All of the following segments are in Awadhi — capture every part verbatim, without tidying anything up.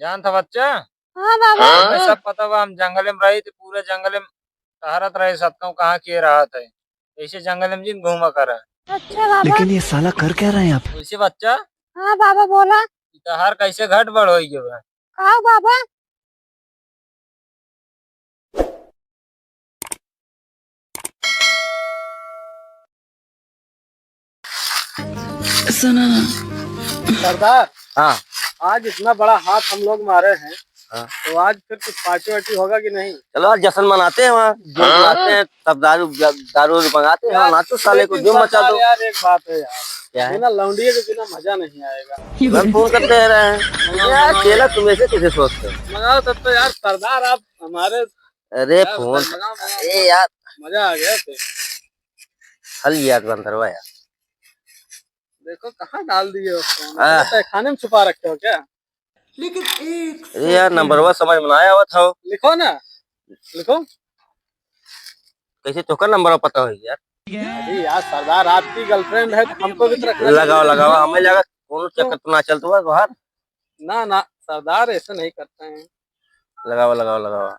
जानत ह बच्चा? हाँ बाबा। हमें सब पता बा, हम जंगल में रही थे, पूरे जंगल में टहरत रहे, सतकऊ कहाँ के रहत है। ऐसे जंगल में जिन घूमा करा। अच्छा बाबा। लेकिन ये साला कर क्या रहे हैं आप? वैसे बच्चा? हाँ बाबा, बोला। ई तहार कैसे घट बढ़ होई गयो बा? का बाबा? सुनो ना। सरदार, हाँ। आज इतना बड़ा हाथ हम लोग मारे हैं, हाँ। तो आज फिर कुछ पार्टी वार्टी होगा कि नहीं? चलो, आज जश्न मनाते हैं वहाँ, जो हाँ। मनाते हैं, तब दारू, दारू वारू मंगाते हैं, हाँ, यार, नाचो साले को, लेकिन जो मचा सरदार दो। यार, एक बात है यार, क्या है? बिना लौंडिये के बिना मजा नहीं आएगा। मैं फोन करते रहे हैं। मंगाओ, यार, मंगाओ। चेला तुम ऐसे कैसे सोचते हो? मंगाओ तब तो यार, सरदार आप हमारे अरे यार, फोन। मंगाओ, मंगाओ। अरे यार। मजा आ गया फिर। हल यार बंदरवा यार। देखो कहाँ डाल दिए हो फोन। हाँ। अरे, तहखाने में छुपा रखे हो क्या? लेकिन एक अरे यार, second। नंबरवा समझ में ना आवत हो। लिखो ना, लिखो। कैसे तोहका नंबरवा पता होई यार? अरे यार सरदार, आपकी girlfriend है तो हमको भी तो रखना चाहिए। लगाओ, लगाओ, हमें लगा कोनो चक्कर तो ना चलत बा तोहार। ना, ना, सरदार ऐसे नहीं करते हैं। लगाओ, लगाओ, लगाओ।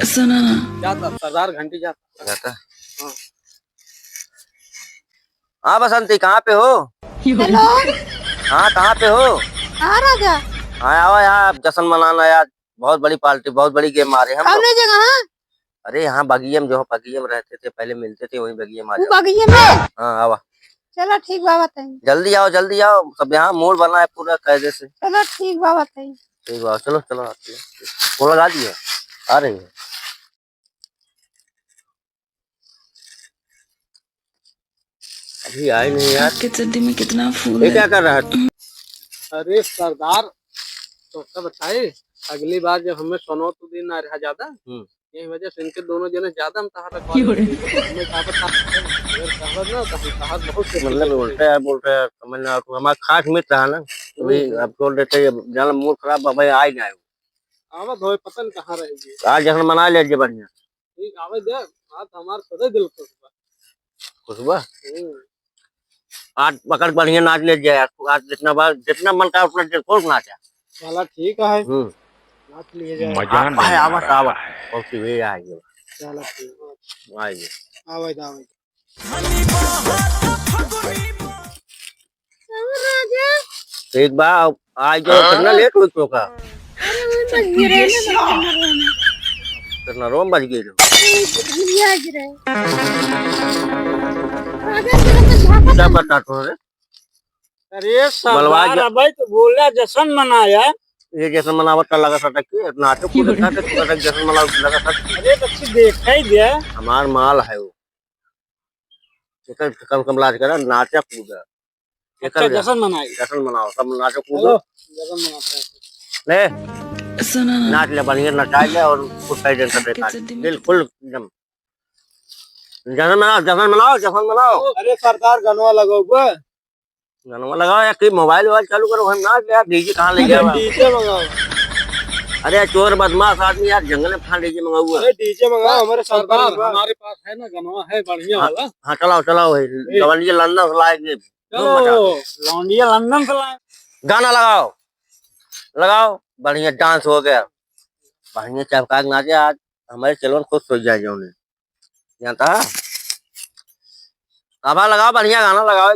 सुनो ना। जाता, सरदार घंटी जाता। जाता? हाँ। हाँ बसंती, कहाँ पे हो? हेलो। हाँ, कहाँ पे हो? हाँ राजा। हाँ, आओ यहाँ, जश्न मनाना यार, बहुत बड़ी पार्टी, बहुत बड़ी गेम मारे हम लोग। कौने जगह? अरे यहाँ बगिया में, जो बगिया में रहते थे, पहले मिलते थे, वहीं बगिया में आ जाओ। बगिया में? हाँ, आवा। चलो ठीक बा, बताई। जल्दी आओ, जल्दी आओ, सब यहाँ मूड बना है पूरा कायदे से। चलो ठीक बा, बताई। ठीक बा, चलो, चलो, चलो। वो लगा दिए, आ रही है। अभी आई नहीं यार। आपके चड्डी में कितना फूल ये है। क्या कर रहा है? अरे सरदार, तो क्या बताई, अगली बार जब हमें सुनो तो दिन ना रहा ज्यादा, हम्म। यही वजह से इनके दोनों जने ज्यादा हम तहार रखवा क्यों रे? लेते हैं। हमें कहा था, अगर कहबत ना तो हम तहार बहुत से मतलब बोलते हैं, बोलते हैं, समझ ना, तो हमारा खास मित्र रहा ना, तो वही हम्म। अब छोड़ देते हैं, अब जाना मूड खराब बा, भाई आ ही जाए। आवत होए, पता नहीं कहाँ रहेगी। आज जश्न मना ले जे बढ़िया। ठीक, आवे दे, आज हमार सदा दिल खुश बा। खुश बा? हम्म। आज पकड़ बढ़िया नाच ले जाए, आज जितना बार, जितना मन का उतना दिल खोल नाचा। चला ठीक है। हम्म। नाच लिए जाए। मजा आ, नहीं आ आवत, रहा आवत। है। बहुत सी वे आएगी। चला ठीक है। आएगी। आवे दे, आवे दे। एक बार आज जो हाँ? कितना लेट हो चुका। अरे, वो तो गिरे ना, बस कितना रोना। कितना रोम बज गए। अरे, वो तो गिरे गिरे। राजा, तेरा तो झापा क्या था। बता तो रे? अरे, मलवा सरदार, जा। अबे तो बोला, जश्न मनाया। ये जश्न मनावत का लगा सटक के, नाचो कूदत का, तो जश्न मनावत लगा सटक के। अरे, बच्ची, देखा ही गया। हमार माल है वो। एकर कम, कम लाज करा, नाचा कूदा। एकर अच्छा, जा। जश्न मनाई। जश्न मनाओ, सब नाचो कूदो। चलो, जश्न मनाते हैं। ले। सुनो ना। नाच ले, बढ़िया नचाई ले और कुछ सही दिन से देखा। बिल्कुल एकदम। जश्न मनाओ, जश्न मनाओ, जश्न मनाओ। अरे सरदार, गनवा लगाओ बे। गनवा लगाओ या कि मोबाइल वोबाइल चालू करो, हम नाच ले यार, डीजे कहाँ ले अरे गया बा? डीजे मंगाओ। अरे चोर बदमाश आदमी यार, जंगल में कहाँ डीजे मंगाऊगा? अरे डीजे मंगाओ, हमारे सरदार, सरदार बा। हमारे पास है ना गनवा है बढ़िया हाँ, वाला। हाँ, चलाओ, चलाओ भाई, ए। लवंडिया लंदन से लाए के चलो, धूम मचा दो। लौंडिया लंदन से लाए। गाना लगाओ, लगाओ, बढ़िया डांस हो गया, बढ़िया चपका के नाचे आज, हमारे चेलवन खुश हो जाए जौने। जानता है? अब लगाओ, बढ़िया गाना लगाओ।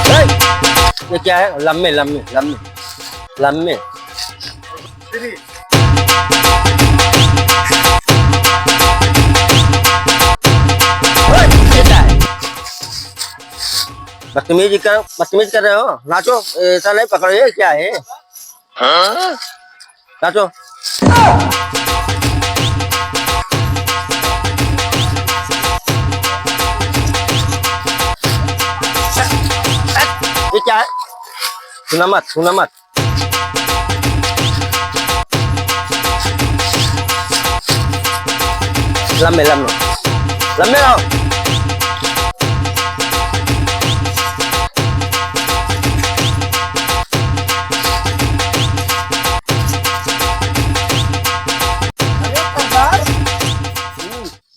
ए, ये क्या है? लम्बे, लम्बे, लम्बे, लम्बे। बदतमीजी कर, बदतमीजी कर रहे हो? नाचो, ऐसा नहीं पकड़ो, ये क्या है? हाँ? नाचो। ये क्या है? सुना मत, सुना मत। लम्बे, लम्बे, लम्बे रहो।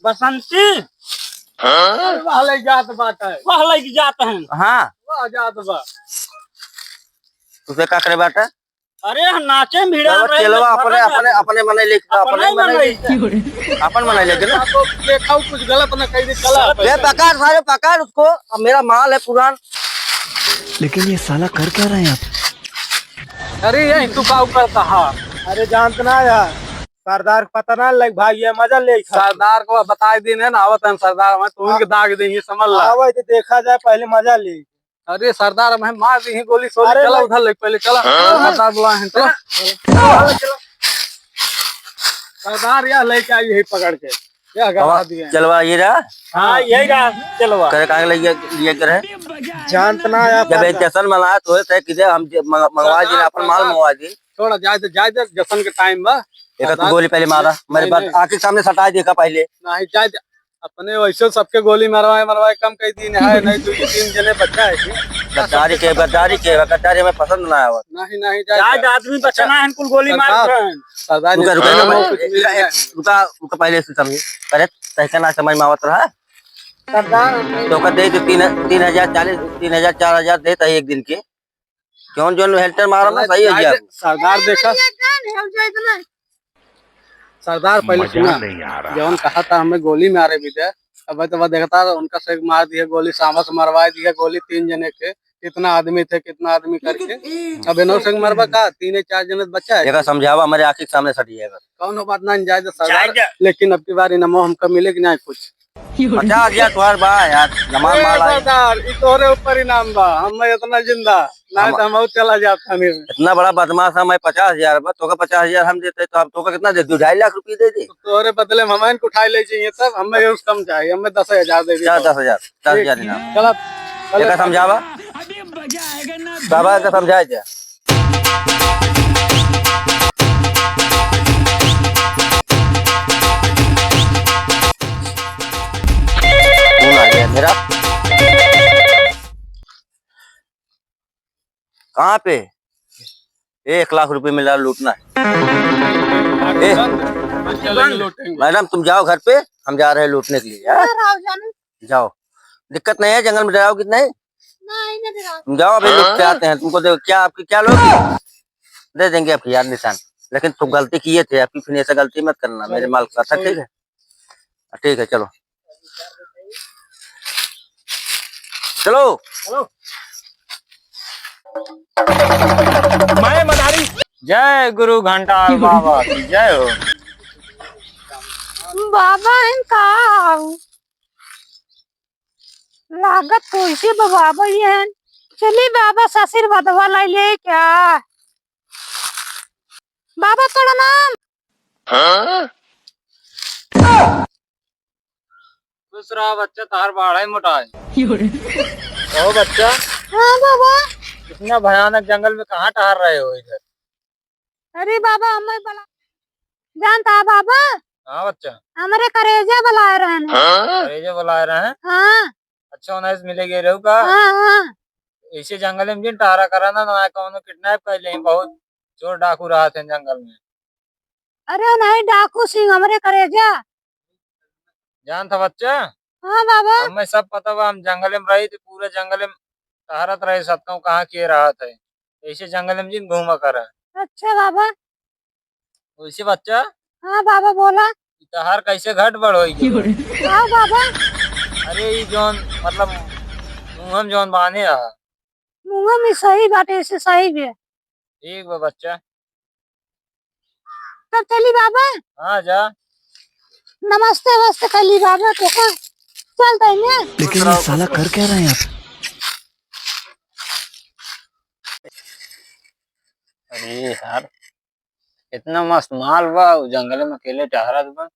बसंती। हाँ? अरे वाह, लई जात बाटे। वाह, लई जात हैं। हाँ। वाह, जात बा। तुसे का करे बाटे? अरे, हम नाचे में भिड़ा रहे, चलवा अपने, अपने, अपने मने लेके, अपने अपने मने मने लेके। अपन मने लेके ना। आपको देखा हूँ, कुछ गलत ना कह दे, चला। बे, पकड़ सारे, पकड़ उसको। अब मेरा माल है पुरान। लेकिन ये साला कर क्या रहे हैं आप? अरे, ये तू का ऊपर कहा? अरे, जानत ना यार, सरदार को पता ना लग भाई, ये मजा ले खा। सरदार को बताइ दिन है ना, आवत है सरदार, मैं तू इनके दाग देंगे, समझ ला। आवे तो देखा जाए, पहले मजा ले। अरे सरदार, मैं मार दी गोली सोली, अरे चला उधर ले, पहले चला। हाँ? सरदार बुलाए हैं, चला। चला, चला। सरदार यह लेके आई है पकड़ के, यह गवा दिए हैं। चलवा ये रहा? हाँ, यही रहा चलवा। करे कहाँ ले गया, ये कर है? जानत ना यार, जब एक जश्न मनाया तो है, किधर हम जे मंग-, मंगवा दी, सरदार, अपन माल सरदार। मंगवा दी। थोड़ा जाए दे, जाए दे, जश्न के टाइम बा। एक तो सरदार, गोली पहले मारा, नहीं, मेरे नहीं, बात नहीं। आँख के सामने सटा देखा पहले। नहीं, जाए दे। अपने वैसे सबके गोली मरवाए, मरवाए कम कह दी है, नहीं दो तीन जने बच्चा है जी। गद्दारी के, गद्दारी के, गद्दारी हमें पसंद ना आवत। नहीं, नहीं, जाए जाए दे। आदमी बच्चा ना है, कुल गोली मार सरदार, रहे हैं। सरदार रुका, रुका, रुका, रुका, रुका, रुका, पहले से समझी। अरे, तहके ना समझ में आवत रहा। सरदार। तो का दे दे तीन, तीन हजार चालीस, तीन हजार, चार हजार देता है एक दिन के। जौन जौन हेल्टर मारा ना, सही हो जाए। सरदार देखा। सरदार पहले मजा सुना। नहीं आ रहा। जौन कहा था हमें गोली मारे भी दे, अब तो वह देखता उनका से मार दिया गोली, सामस मरवा दिया गोली तीन जने के, कितना आदमी थे, कितना आदमी करके। अब इन्हों से मरबा का, तीन चार जने बच्चा है। एका समझावा, हमारे आँखी के सामने सटिएगा। कौनो बात ना, जाए दे सरदार, जाए दे। लेकिन अब की बार इनामो हमका मिले कि नहीं कुछ? पचास हजार तोहार बा यार, जमा ए माल आई। सरदार, ई तोहरे ऊपर इनाम बा, हम इतना जिंदा, ना हम तो हम और चला जात हनी। इतना बड़ा बदमाश है, मैं पचास हजार बा, तोका पचास हजार हम देते तो हम तोका कितना दे दू, ढाई लाख रुपये दे दे। तो तोहरे बदले में हम इनको उठाई ले चाहिए, तब हमें ये कम चाहिए, हमें दस हजार दे दे। चल, दस हजार, दस हजार ठीक। इनाम। चला, चला। एका समझावा। बाबा का समझाए जा। फोन आ गया मेरा। कहाँ पे? एक लाख रुपए मिला, लूटना है। ए, मैडम, तुम जाओ घर पे, हम जा रहे हैं लूटने के लिए, हाँ? जाओ। दिक्कत नहीं है, जंगल में डराओ कितना है? नहीं, नहीं डराओ। तुम जाओ, अभी लूट के आते हैं। तुमको दे, क्या आपकी क्या लोग? दे देंगे आपकी यार निशान, लेकिन तुम गलती किए थे, आपकी फिर ऐसा गलती मत करना मेरे माल के साथ, ठीक है? ठीक है, चलो। चलो। मैं मदारी। जय गुरु घंटाल बाबा की जय हो। बाबा, इन का लागत कैसे बा बाबा ये हैं? चली बाबा से आशीर्वादवा लाई ले क्या? बाबा तोड़ा नाम। हाँ? खुश रहा बच्चा, तहार बाढ़े मोटाए। ओ बच्चा। हाँ बाबा। इतना भयानक जंगल में कहाँ टहर रहे हो इधर? अरे बाबा, हमें बला-, जानता है बाबा? हाँ बच्चा। हमरे करेजा बुलाए रहन। हाँ? करेजा बुलाए रहन? हाँ। अच्छा, उन्हें से मिले गए रहू का? हाँ, हाँ। ऐसे जंगल में जिन टहरा करा ना, ना कौनो किडनैप कर ले, बहुत चोर डाकू रहत हैं जंगल में। अरे नहीं, डाकू सिंह हमरे करेजा। जानत ह बच्चा? हाँ बाबा। हमें सब पता बा, हम जंगल में रही थे, पूरा जंगल में टहरत रहे, सब कहूँ कहाँ के रहत है, ऐसे जंगल में जिन घूमा करा। अच्छा बाबा। वैसे बच्चा? हाँ बाबा, बोला। ई तहार कैसे घट बढ़ होई गई? हाँ बाबा। अरे ई जौन मतलब मुँह में जौन बांधे हा। मुँह में सही बाटे, ऐसे सही भी है। ठीक बा बच्चा। तब चली बाबा। हाँ, जा। नमस्ते वस्ते कर ली बाबा, तो का चल देंगे। लेकिन ये साला कर क्या रहे हैं आप? अरे यार, इतना मस्त माल बा, उ जंगल में अकेले टहरत बा।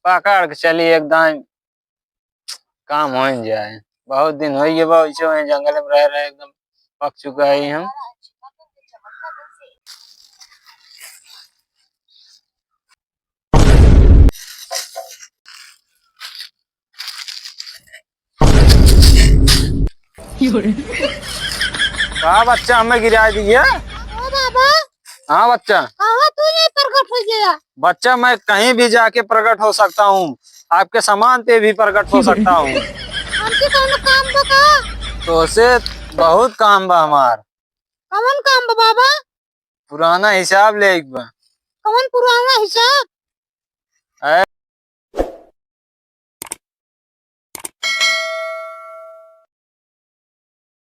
पकड़ के चली एकदम काम हो ही जाए। बहुत दिन हो गए बा, वैसे वहीं जंगल में रह रहे एकदम पक चुका है हम। का बच्चा हमें गिरा दिए? ओ बाबा। हाँ बच्चा। कहाँ तू नहीं प्रकट हो गया? बच्चा, मैं कहीं भी जाके प्रकट हो सकता हूँ, आपके सामान पे भी प्रकट हो सकता हूँ। हमसे कौन काम बा का? तोसे बहुत काम बा हमार। कौन काम बा बाबा? पुराना हिसाब लेइक बा। कौन पुराना हिसाब?